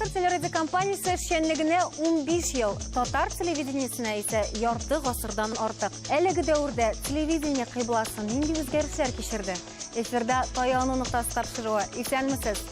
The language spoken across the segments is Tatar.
Татар телерадиокомпаниясе эшчәнлегенә 15 ел, татар телевидениесенә исә ярты гасырдан артык. Әлеге дәвердә телевидение кыйбласы нинди үзгәрешләр кичерде? Эфирда Таяну ноктасы тапшыруы. Исәнмесез!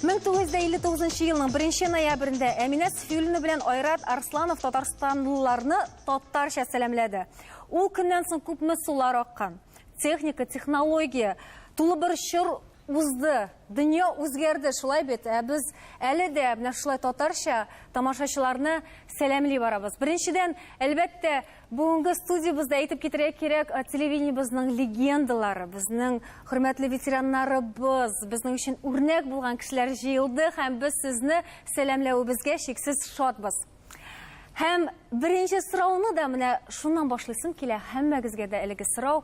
1959 елның 1 ноябрендә Әминә Сфюлина белән Айрат Арсланов татарстанлыларны татарча сәламләде. Ул көннән соң күпме сулар аккан. Техника, технология, тулы бер чор узды, дөнья үзгәрде, шулай бит? Ә без әле дә менә шулай татарча тамашачыларны сәламли барабыз. Беренчедән, әлбәттә, бүгенге студиябездә әйтеп китерергә кирәк, телевидениебезнең легендалары, безнең хөрмәтле ветераннарыбыз, безнең өчен үрнәк булган кешеләр җыелды һәм без сезне сәламләвебезгә чиксез шатбыз. Һәм беренче сорауны да менә шуннан башлыйсым килә, һәммәгезгә дә әлеге сорау.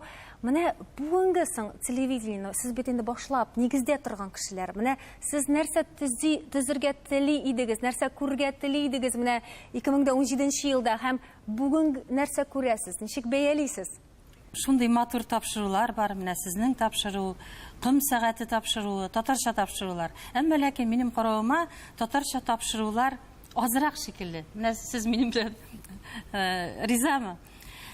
Менә бүгенге соң телевидениене сез бит инде башлап, нигездә торган кешеләр. Менә сез нәрсә төзи, төзергә тели идегез, нәрсә күрергә тели идегез менә 2017 елда һәм бүген нәрсә күрәсез, ничек бәялисез? Шундый матур тапшырулар бар, менә сезнең тапшыру, Ком сәгате тапшыруы, татарча тапшырулар. Әмма ләкин минем каравыма татарча тапшырулар азрак шикелле. Менә сез минем белән э, ризамы?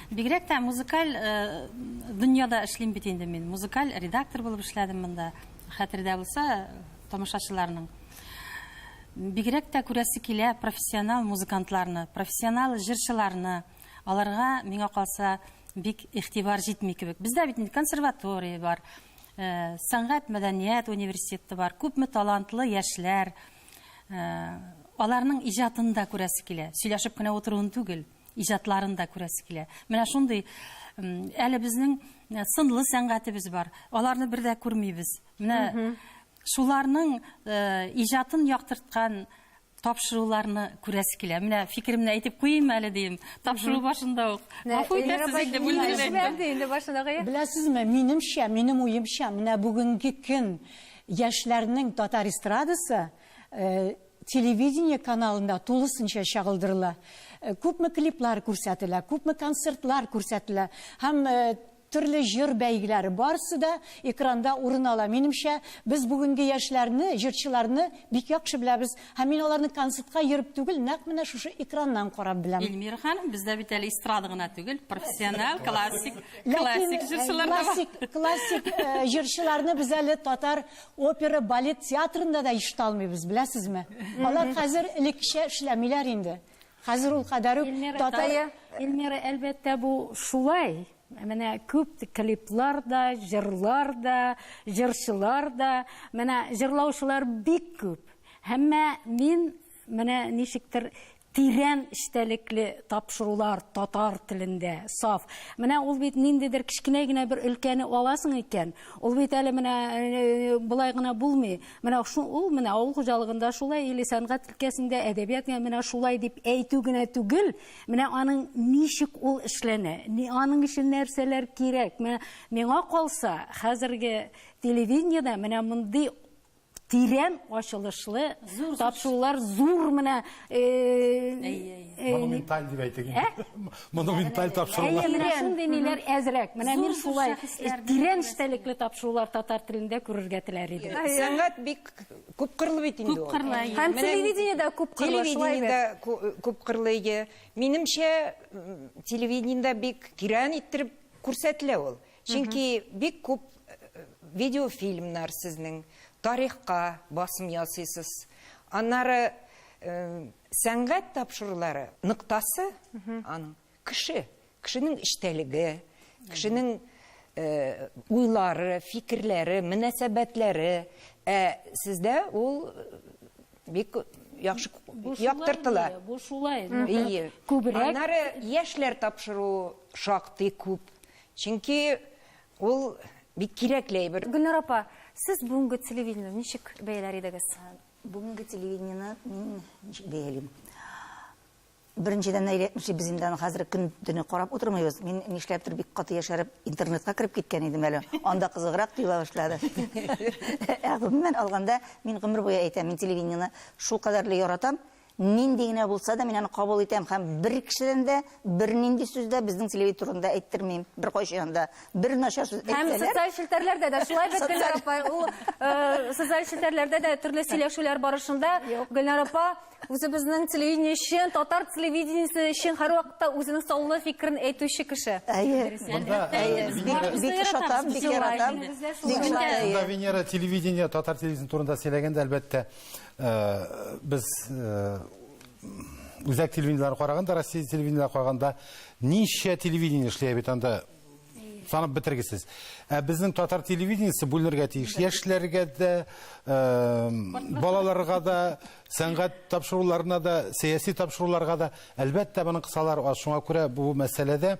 Бигрәк тә музыкаль э, дөньяда эшлим бит инде мин. Музыкаль редактор булып эшләдем монда. Хәтердә булса, тамашачыларның. Бигрәк тә күрәсе килә профессионал музыкантларны, профессионал җырчыларны. Аларга, миңа калса, бик игътибар җитми кебек. Бездә бит инде консерватория бар, э, сәнгать мәдәният университеты бар, күпме талантлы яшьләр. Э, аларның иҗатын да күрәсе килә. Сөйләшеп кенә утыруын түгел, иҗатларын да күрәсе килә. Менә шундый әле безнең э, сынлы сәнгатебез бар. Аларны бер дә күрмибез. Менә шуларның э, иҗатын яктырткан тапшыруларны күрәсе килә. Менә фикеремне әйтеп куйыйм әле дим. Тапшыру башында ук. Гафу итәрсез инде, бүлдереп әйттем. Инде башында Беләсезме, минемчә, минем уемча, менә бүгенге көн яшьләрнең татар эстрадасы э, телевидение каналында тулысынча чагылдырыла. Э, күпме клиплар күрсәтелә, күпме концертлар күрсәтелә һәм э, төрле җыр бәйгеләре барысы да экранда урын ала. Минемчә, без бүгенге яшьләрне, җырчыларны бик яхшы беләбез. Һәм мин аларны концертка йөреп түгел, нәкъ менә шушы экраннан карап беләм. Эльмира ханым, бездә бит әле эстрада гына түгел, профессиональ, классик, классик җырчылар да бар. Классик, классик җырчыларны без әле татар опера, балет театрында да ишетә алмыйбыз, беләсезме? Алар хәзер элеккечә эшләмиләр инде. Хәзер ул кадәр үк татар... Эльмира, әлбәттә, бу шулай. Менә күп клиплар да, җырлар да, җырчылар да, менә җырлаучылар бик күп. Әмма мин менә ничектер тирән эчтәлекле тапшырулар татар телендә, саф. Менә ул бит ниндидер кечкенә генә бер өлкәне аласың икән, ул бит әле менә э, болай гына булмый. Менә шу, ул менә авыл хуҗалыгында шулай или сәнгать өлкәсендә, әдәбият менә шулай дип әйтү генә түгел, менә аның ничек ул эшләнә, аның өчен нәрсәләр кирәк. Менә миңа калса, хәзерге телевидениедә менә мондый тирән ачылышлы тапшырулар зур менә э, э, монументаль дип әйтик инде. Монументаль тапшырулар. Әйе, менә шундый ниләр әзрәк. Менә мин шулай тирән эчтәлекле тапшырулар татар телендә күрергә теләр идем. Сәнгать бик күпкырлы бит инде ул. Күпкырлы. Һәм телевидениедә күпкырлы, шулай бит. Телевидениедә күпкырлы, ие. Минемчә, телевидениедә бик тирән иттереп күрсәтелә ул. Чөнки бик күп видеофильмнар сезнең тарихка басым ясыйсыз. Аннары сәнгать тапшырулары ноктасы аның кеше, кешенең эчтәлеге, кешенең уйлары, фикерләре, мөнәсәбәтләре. Ә сездә ул бик яхшы яктыртыла. Бу шулай. Ие. Күбрәк. Аннары яшьләр тапшыру шактый күп. Чөнки ул бик кирәкле әйбер. Гөлнар апа, сез бүгенге телевидениене ничек бәяләр идегез? Бүгенге телевидениене мин ничек бәялим? Беренчедән, Наилә әйтмешли, без инде аны хәзер көн-төне карап утырмыйбыз. Мин нишләптер бик каты яшәреп интернетка кереп киткән идем әле. Анда кызыграк тоела башлады. Ә гомумән алганда, мин гомер буе әйтәм, мин телевидениене шулкадәрле яратам. Нинди генә булса да, мин аны кабул итәм һәм бер кешедән дә бернинди сүз дә безнең телевидение турында әйттермим. Беркайчан да. Бер начар сүз Һәм әйтсәләр. социаль челтәрләрдә дә шулай бит, Гөлнар апа. Ул э, социаль челтәрләрдә дә төрле сөйләшүләр барышында Гөлнар апа үзебезнең телевидение өчен, татар телевидениесе өчен һәрвакытта үзенең саллы фикерен әйтүче кеше. Әйе. Монда, Әйе. Венера- Бик бик ошатам, бик яратам. Бик ошатам. Монда Венера телевидение, татар телевидениесе турында сөйләгәндә, әлбәттә, э, без э, үзәк телевидениеләрне караганда, Россия телевидениеләрен караганда, ничә телевидение эшли бит анда санап бетергесез. Ә безнең татар телевидениесе бүленергә тиеш. Яшьләргә дә, э, балаларга да, сәнгать тапшыруларына да, сәяси тапшыруларга да, әлбәттә, моның кысалары аз. Шуңа күрә бу мәсьәләдә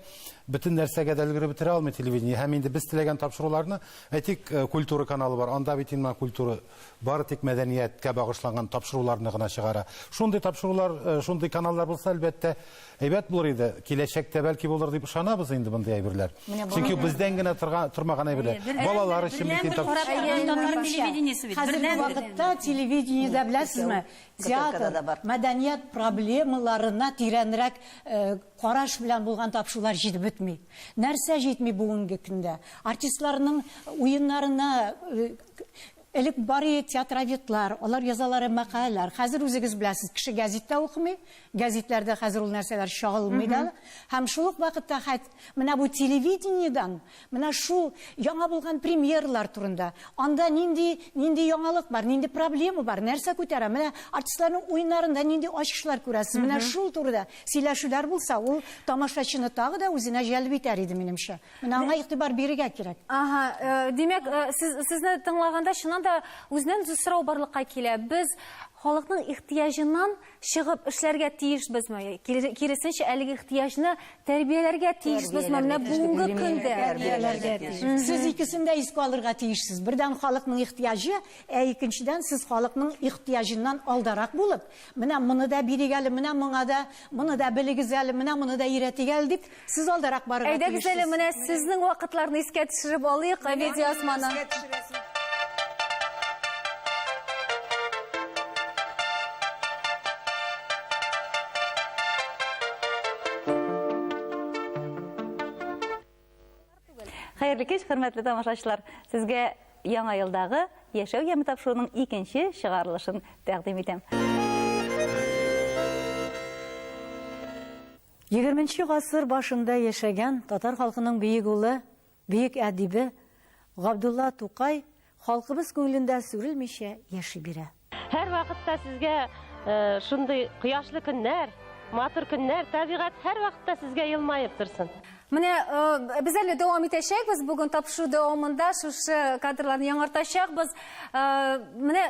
бөтен нәрсәгә дә өлгереп бетерә алмый телевидение. Һәм инде без теләгән тапшыруларны, әйтик, э, культура каналы бар. Анда бит инде культура бары тик мәдәнияткә багышланган тапшыруларны гына чыгара. Шундый тапшырулар, э, шундый каналлар булса, әлбәттә, әйбәт булыр иде. Киләчәктә бәлки булыр дип ышанабыз инде мондый әйберләр. Чөнки бездән генә торган тормаган әйберләр. Балалар өчен бит инде Карап торган татар телевидениесе бит. Хәзерге Бердәнбер. вакытта телевидениедә беләсезме, ГТРКда театр, да бар. мәдәният проблемаларына тирәнрәк э, караш белән булган тапшырулар җитеп бетми. Нәрсә җитми бүгенге көндә? Артистларның уеннарына э, элек бар иде театроведлар, алар язалар мәкаләләр. Хәзер үзегез беләсез, кеше гәзиттә укымый, гәзитләрдә хәзер ул нәрсәләр чагылмый да. Һәм шул ук вакытта хәт менә бу телевидениедан, менә шул яңа булган премьералар турында, анда нинди нинди яңалык бар, нинди проблема бар, нәрсә күтәрә, менә артистларның уеннарында нинди ачышлар күрәсез, менә шул турыда сөйләшүләр булса, ул тамашачыны тагы да үзенә җәлеп итәр иде минемчә. Менә аңа игътибар бирергә кирәк. Ага, э, димәк, э, сез сезне тыңлаганда чыннан да үзеннән үзе сорау барлыкка килә. Без халыкның ихтыяҗыннан чыгып эшләргә тиешбезме? Киресенчә, әлеге ихтыяҗны тәрбияләргә тиешбезме? Менә бүгенге көндә. Тәрбияләргә тиеш. Сез икесен дә искә алырга тиешсез. Бердән халыкның ихтыяҗы, ә икенчедән сез халыкның ихтыяҗыннан алдарак булып, менә моны да бирик әле, менә моңа да, моны да белегез әле, менә моны да өйрәтик әле дип, сез алдарак барырга Әйдәгез әле тиешсез. менә сезнең вакытларны искә төшереп алыйк, видеоасманы. Хәерле кич, хөрмәтле тамашачылар. Сезгә яңа елдагы Яшәү яме тапшыруының икенче чыгарылышын тәкъдим итәм. 20 гасыр башында яшәгән татар халкының бөек улы, бөек әдибе Габдулла Тукай халкыбыз күңелендә сүрелмичә яши бирә. Һәр вакытта сезгә э, шундый кояшлы көннәр, матур көннәр, табигать һәр вакытта сезгә елмаеп торсын. Менә э, без әле дәвам итәчәкбез. Бүген тапшыру дәвамында шушы кадрларны яңартачакбыз. Э, Менә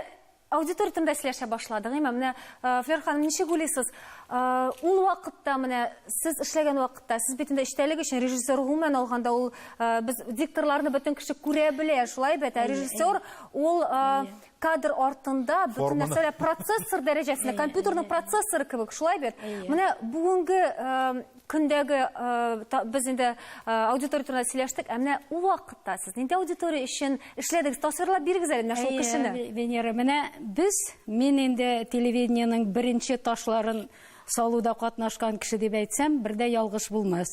аудитория турында сөйләшә башладык, әйме? Менә э, Флер ханым, ничек уйлыйсыз? Э, Ул вакытта менә сез эшләгән вакытта, сез бит инде эчтәлек өчен режиссер гомумән алганда ул э, без дикторларны бөтен кеше күрә белә, шулай бит? Ә режиссер ул э, кадр артында бөтен Форманы. нәрсәләр процессор дәрәҗәсендә, компьютерның процессоры кебек, шулай бит? Менә бүгенге э, көндәге э, та- без инде э, аудитория турында сөйләштек, ә менә ул вакытта сез нинди аудитория өчен эшләдегез? Тасвирлап бирегез әле менә шул Әйе, кешене. Венера, менә без, мин инде телевидениенең беренче ташларын салуда катнашкан кеше дип әйтсәм, бер дә ялгыш булмас.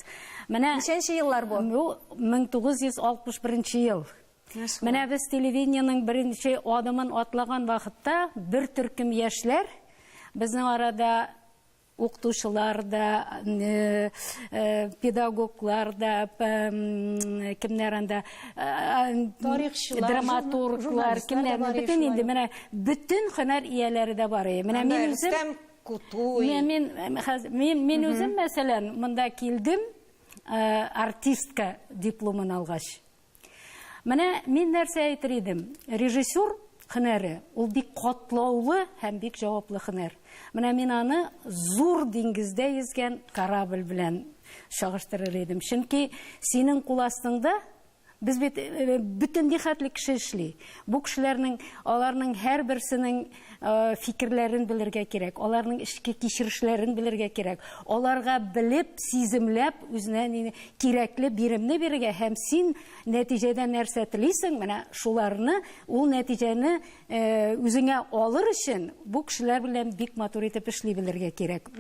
Менә Ничәнче еллар бу? Бу 1961 ел. Менә без телевидениенең беренче адымын атлаган вакытта бер төркем яшьләр безнең арада укытучылар да, э, э, педагоглар да, п- кемнәр анда, э, Тарихчылар, драматурглар, журналистлар да кемнәр, бар бөтен шулай инде ук. менә бөтен һөнәр ияләре дә бар. Менә Анда мин үзем Рөстәм Кутуй. Мин мин хәз- мин мин үзем мәсәлән монда килдем э, артистка дипломын алгач. Менә мин нәрсә әйтер идем? Режиссер һөнәре ул бик катлаулы һәм бик җаваплы һөнәр. Менә мин аны зур диңгездә йөзгән корабль белән чагыштырыр идем. Чөнки синең кул астыңда Без бит э, бөтен нихәтле кеше эшли. Бу кешеләрнең, аларның һәрберсенең э, фикерләрен белергә кирәк, аларның эчке кичерешләрен белергә кирәк. Аларга белеп, сиземләп, үзенә ни кирәкле биремне бирергә һәм син нәтиҗәдә нәрсә телисең, менә шуларны, ул нәтиҗәне э, үзеңә алыр өчен бу кешеләр белән бик матур итеп эшли белергә кирәк.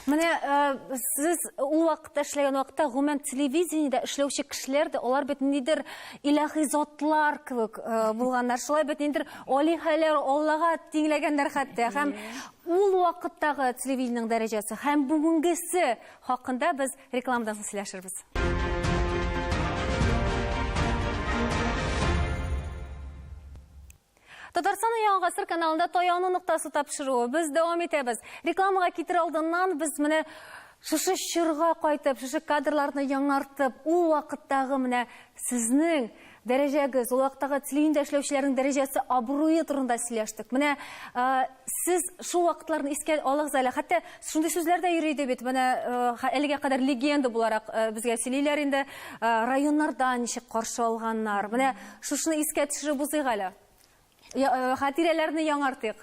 Менә э, сез ул вакытта эшләгән вакытта гомумән телевидениедә эшләүче кешеләр дә алар бит ниндидер илаһи затлар кебек э, булганнар. Шулай бит ниндидер алиһәләр, Аллага тиңләгәннәр хәтта. Һәм ул вакыттагы телевидениенең дәрәҗәсе һәм бүгенгесе хакында без рекламадан соң сөйләшербез. Татарстанның Яңа гасыр каналында Таяну ноктасы тапшыруы. Без дәвам итәбез. Рекламага китер алдыннан без менә шушы чорга кайтып, шушы кадрларны яңартып, ул вакыттагы менә сезнең дәрәҗәгез, ул вакыттагы телевидениедә эшләүчеләрнең дәрәҗәсе, абруе турында сөйләштек. Менә сез шул вакытларны искә алыгыз әле. Хәтта шундый сүзләр дә йөри иде бит. Менә әлегә кадәр легенда буларак безгә сөйлиләр инде. Районнарда ничек каршы алганнар. Менә шушыны искә төшереп узыйк әле. Хатирәләрне яңартыйк.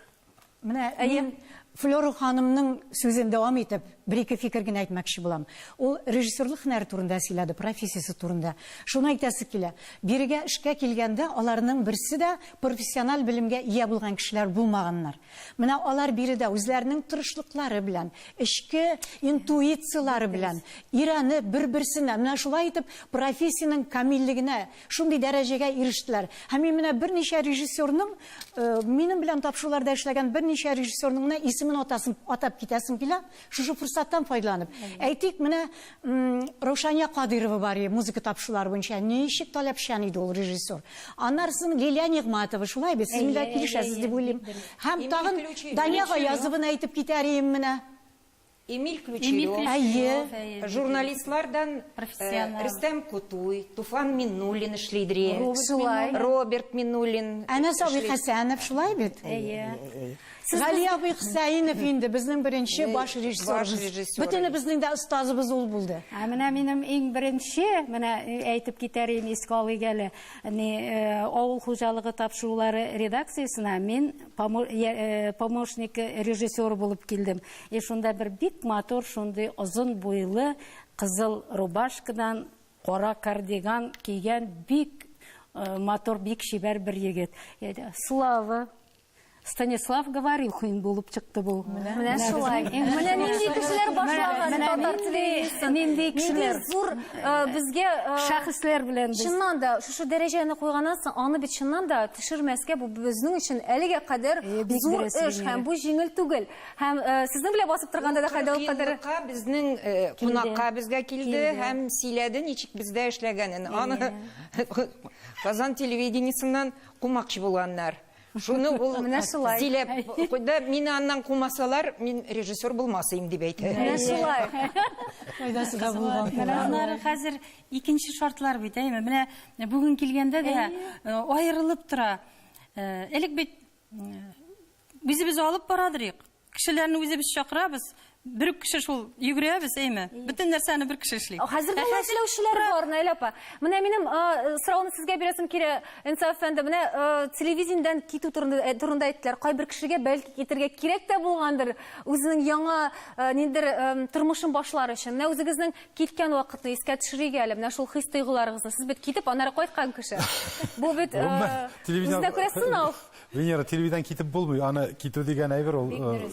Менә мин Флёра ханымның сүзен дәвам итеп, бер-ике фикер генә әйтмәкче булам. Ул режиссерлык һөнәре турында сөйләде, профессиясе турында. Шуны әйтәсе килә, бирегә эшкә килгәндә аларның берсе дә профессиональ белемгә ия булган кешеләр булмаганнар. Менә алар биредә үзләренең тырышлыклары белән, эчке интуицияләре белән өйрәнеп, бер-берсенә, менә шулай итеп профессиянең камиллегенә Шундый дәрәҗәгә ирештеләр. Һәм мин менә берничә режиссерның, минем белән тапшыруларда эшләгән берничә режиссерның менә исемен атасым, атап китәсем килә, шушы форсаттан файдаланып. Әйтик, менә Раушания Кадыйрова бар иде, музыка тапшырулары буенча. Ничек таләпчән иде ул режиссер. Аннары соң Лилия Нигъматова, шулай бит, сез миндә килешәсез дип уйлыйм. Һәм тагын Дания Гаязованы әйтеп китәр идем менә. Эмиль Ключерев, Әйе. Журналистлардан Рөстәм Кутуй, Туфан Миннуллин эшлидер. Шулай. Роберт Миннуллин. Әнәс абый Хәсәнов, шулай бит? Әйе. Гали абый Хөсәенов инде безнең беренче баш режиссерыбыз. Бөтенебезнең дә остазыбыз ул булды. Ә менә минем иң беренче, менә әйтеп китәр идем, искә алыйк әле, ни, авыл хуҗалыгы тапшырулары редакциясенә мин помощник режиссер булып килдем. И шунда бер бик матур шундый озын буйлы, кызыл рубашкадан, кара кардиган кигән бик матур, бик чибәр бер егет. Слава, Станислав Говорихин булып чыкты бу. Менә шулай. Менә нинди кешеләр башлаган татар телевидениесен. Нинди кешеләр. Нинди зур безгә шәхесләр белән без. Чыннан да, шушы дәрәҗәне куйганнан соң, аны бит чыннан да төшермәскә, бу безнең өчен әлегә кадәр зур эш һәм бу җиңел түгел. Һәм сезнең белән басып торганда да хәйдә ул кадәр безнең кунакка безгә килде һәм сөйләде ничек бездә эшләгәнен. Аны Казан телевидениесеннән кумакчы булганнар. Шуны ул Менә шулай. сөйләп куйды. Мине аннан кумасалар, мин режиссер булмас идем дип әйтә. Менә шулай. Файдасы да булган. Менә аннары хәзер икенче шартлар бит, әйеме? Менә бүген килгәндә дә аерылып тора. Элек бит Үзебез алып барадырыйк. Кешеләрне үзебез чакырабыз. Бер үк кеше шул йөгерәбез, әйме? Бөтен нәрсәне бер кеше эшли. Хәзер дә эшләүчеләр бар, Наилә апа. Менә минем сорауны сезгә бирәсем килә, Инса әфәнде. Менә телевидениедән китү турында, турында әйттеләр. Кайбер кешегә бәлки китергә кирәк тә булгандыр, үзенең яңа ниндидер тормышын башлар өчен. Менә үзегезнең киткән вакытны искә төшерик әле, менә шул хис-тойгыларыгызны. Сез бит китеп, аннары кайткан кеше. Бу бит үзенә күрә сынау. Венера, телевидениедән китеп булмый. Аны китү дигән әйбер ул э,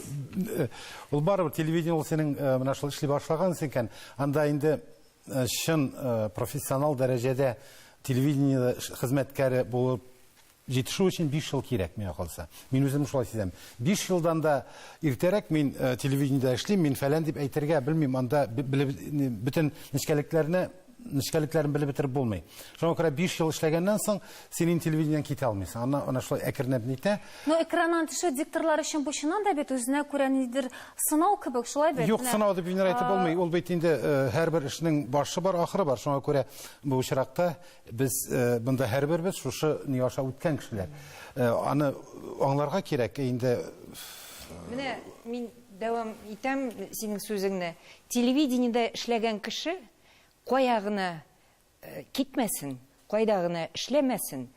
э, ул барыбер телевидение ул синең э, менә шул эшли башлагансың икән, анда инде чын профессионал дәрәҗәдә телевидениедә хезмәткәре булып җитешү өчен 5 ел кирәк миңа калса. Мин үзем шулай сизәм. 5 елдан да иртәрәк мин телевидениедә эшлим, мин фәлән дип әйтергә белмим, анда бөтен нечкәлекләрне нечкәлекләрен белеп бетереп булмый. Шуңа күрә 5 ел эшләгәннән соң син инде телевидениедән китә алмыйсың. Ана ана шулай әкренләп нитә. Но экраннан төшү дикторлар өчен бу чыннан да бит үзенә күрә ниндидер сынау кебек, шулай бит? Юк, сынау дип инде әйтеп булмый. Ул бит инде э, һәрбер эшнең башы бар, ахыры бар. Шуңа күрә бу очракта без э, монда һәрберебез шушы ни аша үткән кешеләр. Э, аны аңларга кирәк инде. Менә мин дәвам итәм синең сүзеңне. Телевидениедә эшләгән кеше Кая гына китмәсен, кайда гына эшләмәсен,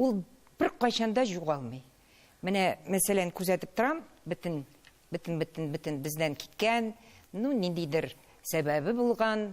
ул беркайчан да югалмый. Менә, мәсәлән, күзәтеп торам, бөтен, бөтен, бөтен, бөтен бездән киткән, ну, ниндидер сәбәбе булган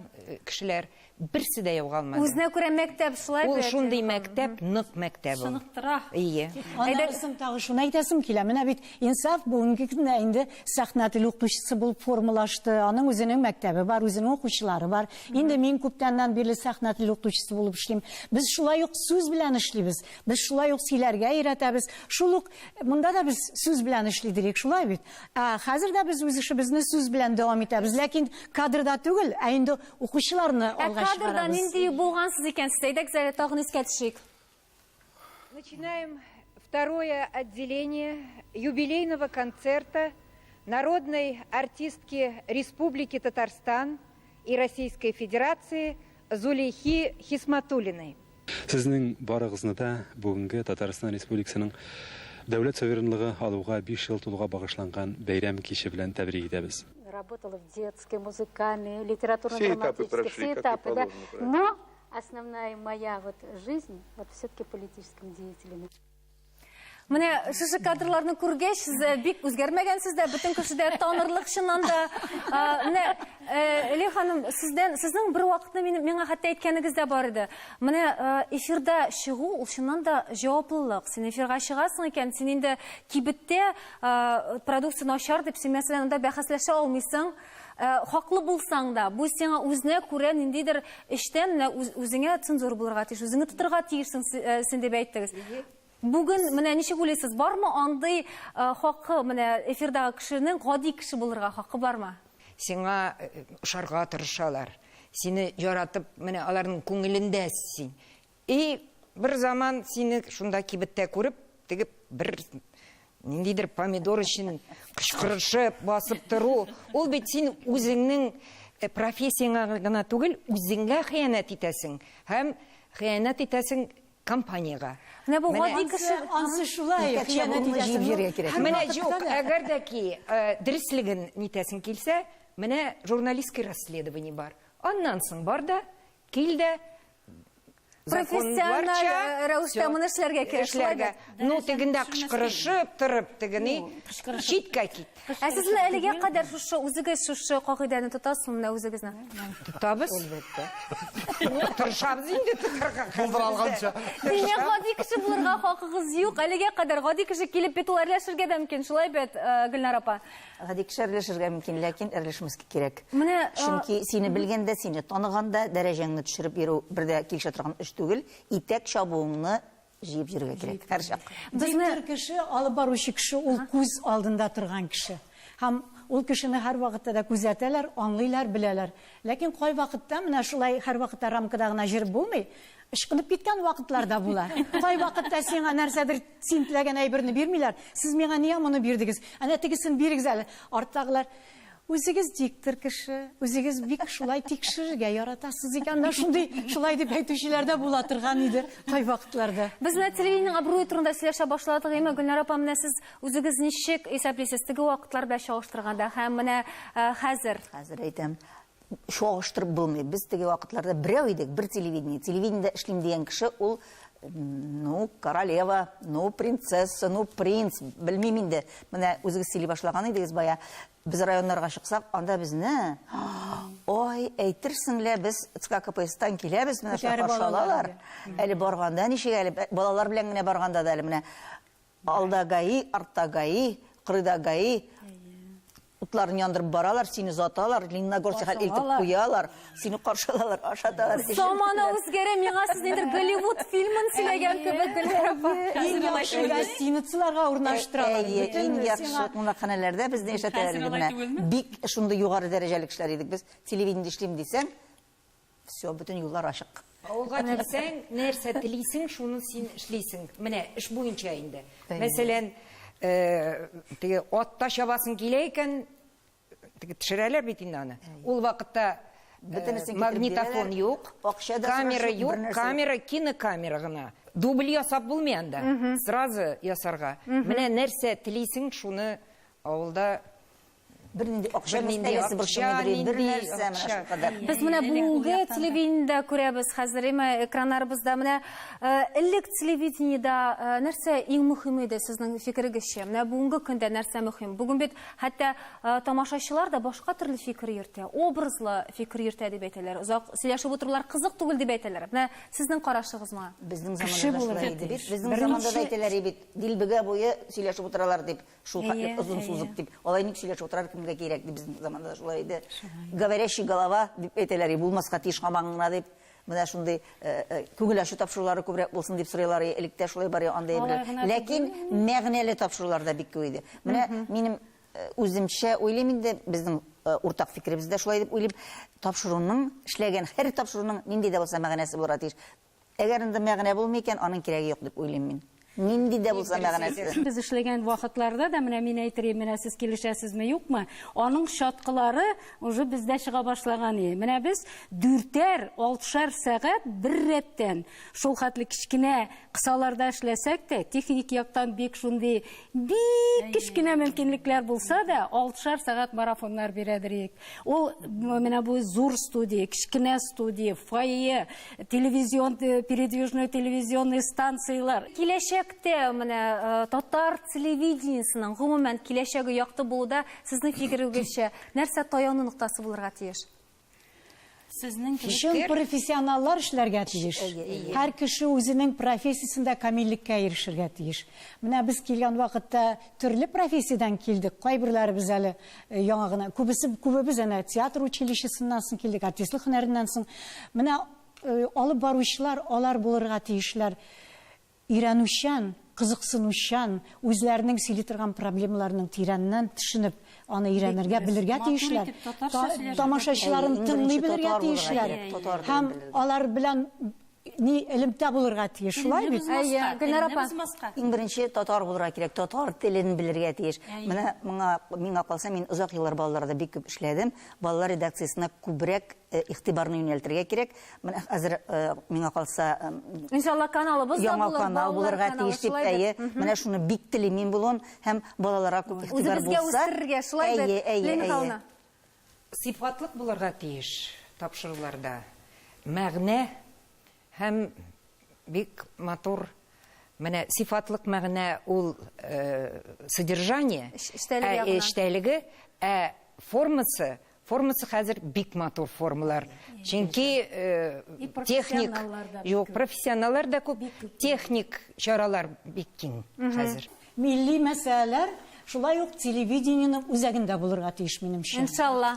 кешеләр, берсе дә югалмады. Үзенә күрә мәктәп шулай Ул шундый мәктәп, нык мәктәп ул. Чыныктыра. Ие. Аннан соң тагы шуны әйтәсем килә. Менә бит Инсаф бүгенге көндә инде сәхнә теле укытучысы булып формалашты. Аның үзенең мәктәбе бар, үзенең укучылары бар. Инде мин күптәннән бирле сәхнә теле укытучысы булып эшлим. Без шулай ук сүз белән эшлибез. Без шулай ук сөйләргә өйрәтәбез. Шул ук монда да без сүз белән эшли дирек, шулай бит? Ә хәзер дә без үз эшебезне сүз белән дәвам итәбез. Ләкин кадрда түгел, ә инде укучыларны Ә алга кадрда чыгарабыз. нинди булгансыз икән сез? Әйдәгез әле тагын искә төшик. Начинаем второе отделение юбилейного концерта народной артистки Республики Татарстан и Российской Федерации Зулейхи Хисматуллиной. Сезнең барыгызны да бүгенге Татарстан Республикасының дәүләт суверенлыгы алуга 5 ел тулуга багышланган бәйрәм киче белән тәбрик итәбез. Работала в детской, музыкальной, Все этапы литературно-драматической, прошли, все как и этапы, да. положено, правильно. Но основная моя вот жизнь, вот все-таки политическим деятелем. Менә шушы кадрларны күргәч, сез э, бик үзгәрмәгәнсез дә, бөтен кеше дә танырлык чыннан да. А, Менә э, Эле ханым, сездән сезнең бер вакытны мин миңа хәтта әйткәнегез дә бар иде. Менә э, эфирда чыгу ул чыннан да җаваплылык. Син эфирга чыгасың икән, син инде кибеттә э, продукция начар дип син мәсәлән анда бәхәсләшә алмыйсың. Э, Хаклы булсаң да, бу сиңа үзенә күрә ниндидер эштән менә үзеңә цензура булырга тиеш, үзеңне тотырга тиешсең э, син дип әйттегез. Бүген менә ничек уйлыйсыз, бармы андый э, хакы, менә эфирдагы кешенең гади кеше булырга хакы бармы? Сиңа э, ошарга тырышалар. Сине яратып, менә аларның күңелендә син. И бер заман сине шунда кибеттә күреп, теге бер ниндидер помидор өчен кычкырышып басып тору, ул бит син үзеңнең э, профессияңа гына түгел, үзеңгә хыянәт итәсең һәм хыянәт итәсең компаниягә. Менә бу гади кеше Ансы шулай, Итәк хыянәт чабуыңны итәсең. җыеп җиргә кирәк. Менә Һәрвакытта юк, да. әгәр дә ки э, дөреслеген нитәсең килсә, менә журналистский расследование бар. Аннан соң бар да, кил дә Профессиональ, законларча э, рәвештә всё, моны эшләргә кирәк, шулай Эшләргә. бит? Ну, тегендә кычкырышып торып, тегене читкә кит. Ә сез менә әлегә кадәр шушы үзегез шушы кагыйдәне тотасызмы менә үзегезне? Тотабыз. Әлбәттә. Тырышабыз инде тотарга. Булдыра алганча. Димәк, гади кеше булырга хакыгыз юк. Әлегә кадәр гади кеше килеп бит ул әрләшергә дә мөмкин. Шулай бит, э, Гөлнар апа? Гади кеше әрләшергә мөмкин, ләкин әрләшмәскә кирәк. Менә, э, Чөнки сине белгәндә, сине таныганда дәрәҗәңне төшереп йөрү бер дә килешә торган эш түгел. Итәк чабуыңны җыеп йөрергә кирәк һәрчак. Диктор кеше, алып баручы кеше ул күз алдында торган кеше. Һәм ул кешене һәр вакытта да күзәтәләр, аңлыйлар, беләләр. Ләкин кай вакытта менә шулай һәр вакытта рамкада гына җырып булмый. Ычкынып киткән вакытлар да була. Кай вакытта сиңа нәрсәдер син теләгән әйберне бирмиләр. Сез миңа нигә моны бирдегез? Әнә тегесен бирегез әле. Арттагылар Үзегез диктор кеше, үзегез бик шулай тикшерергә яратасыз икән. Менә шундый шулай дип әйтүчеләр дә була торган иде кай вакытларда. Без менә телевидениенең абруе турында сөйләшә башладык, әмма Гөлнар апа, менә сез үзегез ничек исәплисез теге вакытлар белән чагыштырганда һәм менә э, хәзер? Хәзер әйтәм, чагыштырып булмый. Без теге вакытларда берәү идек, бер телевидение. Телевидениедә эшлим дигән кеше ул ну, королева, ну, принцесса, ну, принц, белмим инде. Менә үзегез сөйли башлаган идегез бая. Без районнарга чыксак, анда безне ой, әйтерсең лә без ЦК КПСтан киләбез, менә шулай Күтәреп каршы алалар алалар. Әле барганда ничек әле балалар белән генә барганда да әле менә алда ГАИ, артта ГАИ, кырыйда ГАИ. Утларын яндырып баралар, сине озаталар, Лениногорскига Каршы илтеп алалар. куялар, сине каршы алалар, ашаталар. Замана үзгәрә, миңа сез ниндидер Голливуд фильмын сөйләгән кебек, Гөлнар апа. Иң яхшы гостиницаларга урнаштыралар. Әйе, Бөтен иң яхшы сиңа кунакханәләрдә безне яшәтәләр Хәзер иде алай менә. түгелме? Бик шундый югары дәрәҗәле кешеләр идек без. Телевидениедә эшлим дисәң, все, бөтен юллар ачык. Авылга килсәң, нәрсә телисең, шуны син эшлисең. Менә эш буенча инде. Әйе. Мәсәлән, э, теге атта чабасың килә икән, теге төшерәләр бит инде аны. Ул вакытта э, Бөтенесен китереп магнитофон бирәләр. юк, Акча да камера сорашып, юк, бер нәрсә юк. камера кинокамера гына. Дубль ясап булмый анда. Сразу ясарга. Менә нәрсә телисең, шуны авылда Бернинди акча Бернинди мәсьәләсе акча, борчымыйдыр, бер нинди нәрсә менә акча. шулкадәр. Без менә бүгенге телевидениедә күрәбез хәзер, әмма экраннарыбызда менә элек телевидениедә нәрсә иң мөһим иде сезнең фикерегезчә? Менә бүгенге көндә нәрсә мөһим? Бүген бит хәтта тамашачылар да башка төрле фикер йөртә, образлы фикер йөртә дип әйтәләр. Озак сөйләшеп утырулар кызык түгел дип әйтәләр. Менә сезнең карашыгыз моңа? Безнең Кеше заманда да булырга шулай иде бит. тиеш. Безнең заманда да әйтәләр бит, дилбегә буе сөйләшеп утыралар дип. Шул хәтле озын сузып дип, алай ник сөйләшеп утырар кемгә кирәк дип безнең заманда да шулай иде. Говорящий голова дип әйтәләр, булмаска тиеш һаман гына дип. Менә шундый күңел ачу тапшырулары күбрәк булсын дип сорыйлар, электә шулай бар андый әйберләр. Ләкин мәгънәле тапшырулар да бик күп иде. Менә минем үземчә уйлыйм инде, безнең уртак фикеребез дә шулай дип уйлыйм. Тапшыруның, эшләгән һәр тапшыруның нинди дә булса мәгънәсе булырга тиеш. Әгәр инде мәгънә булмый икән, аның кирәге юк дип уйлыйм мин. Нинди дә булса мәгънәсе. Без эшләгән вакытларда да, менә мин әйтер идем, менә сез килешәсезме, юкмы, аның чаткылары уже бездә чыга башлаган иде. Менә без дүртәр, алтышар сәгать бер рәттән шул хәтле кечкенә кысаларда эшләсәк тә, техник яктан бик шундый бик кечкенә мөмкинлекләр булса да, алтышар сәгать марафоннар бирәдер идек. Ул менә бу зур студия, кечкенә студия, фойе, телевизион, передвижной телевизионный станцияләр. Киләчәктә менә татар телевидениесының гомумән киләчәге якты булуда сезнең фикерегезчә нәрсә таяну ноктасы булырга тиеш? Сезнең кебек Чын профессионаллар эшләргә тиеш. Һәр кеше үзенең профессиясендә камиллеккә ирешергә тиеш. Менә без килгән вакытта төрле профессиядән килдек. Кайберләребез әле яңа гына, күбесе, күбебез әнә театр училищесыннан соң килдек, артистлык һөнәреннән соң. Менә алып баручылар алар булырга тиешләр. Өйрәнүчән, кызыксынучан, үзләренең сөйли торган проблемаларының тирәннән төшенеп, аны өйрәнергә, белергә тиешләр. Тамашачыларын тыңлый белергә тиешләр. Һәм алар белән ни элемтә булырга тиеш, шулай бит? Әйе, Гөлнара апа. Иң беренче татар булырга кирәк, татар телен белергә тиеш. Менә моңа миңа калса, мин озак еллар балаларда бик күп эшләдем. Балалар редакциясенә күбрәк игътибарны юнәлтергә кирәк. Менә хәзер миңа калса, Иншалла каналыбыз да яңа булыр, канал балалар булырга каналы, тиеш дип, шулай бит. әйе. Менә шуны бик телим мин булуын һәм балаларга күп игътибар Үзебезгә булса. үстерергә, шулай бит, Әйе, әйе, Лена әйе. Михайловна? Сыйфатлык булырга тиеш тапшыруларда. Мәгънә һәм бик матур. Менә сыйфатлык мәгънә ул содержание, Эчтәлеге ягыннан. эчтәлеге, ә формасы, формасы хәзер бик матур формалар. Чөнки техник, юк, профессионаллар да күп, техник чаралар бик киң хәзер. Милли мәсьәләләр шулай ук телевидениенең үзәгендә булырга тиеш, минемчә. Иншалла.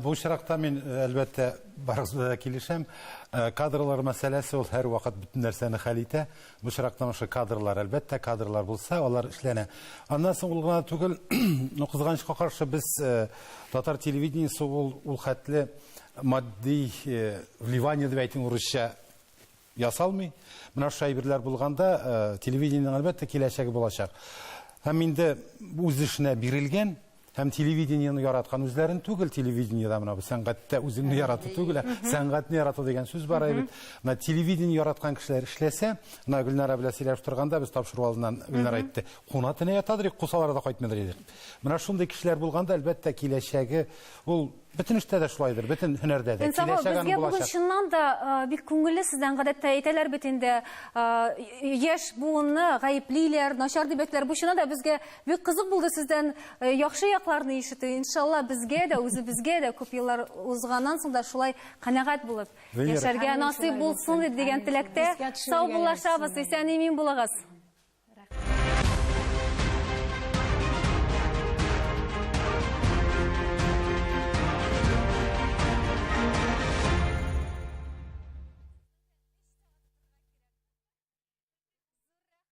Бу очракта мин, әлбәттә, барыгыз белән дә килешәм. Кадрлар мәсьәләсе ул һәрвакыт бөтен нәрсәне хәл итә. Бу очракта шушы кадрлар, әлбәттә, кадрлар булса, алар эшләнә. Аннан соң ул гына түгел, но кызганычка каршы без татар телевидениесе ул хәтле матди вливание дип әйтим урысча ясалмый. Менә шушы әйберләр булганда, телевидениенең әлбәттә киләчәге булачак. Һәм инде үз эшенә бирелгән һәм телевидениене яраткан үзләрен түгел, телевидениедә менә бу сәнгатьтә үзеңне ярату түгел, ә сәнгатьне ярату дигән сүз бар бит. Менә телевидение яраткан кешеләр эшләсә, менә Гөлнара белән сөйләшеп торганда без тапшыру алдыннан Гөлнара әйтте, куна төнә ятадыр, кусалар да кайтмыйдыр иде. Менә шундый кешеләр булганда, әлбәттә, киләчәге ул бөтен эштә дә шулайдыр, бөтен һөнәрдә дә. Инсаф, Киләчәк аның безгә бүген булачак. чыннан да бик күңелле сездән гадәттә әйтәләр бит инде, яшь буынны гаеплиләр, начар дип әйтәләр. Бу чыннан да безгә бик кызык булды сездән яхшы якларны ишетү. Иншалла безгә дә, үзебезгә дә күп еллар узганнан соң да шулай канәгать булып Венера. яшәргә насыйп булсын дип дигән теләктә Искә төшерергә саубуллашабыз. ярсын. Исән-имин булыгыз.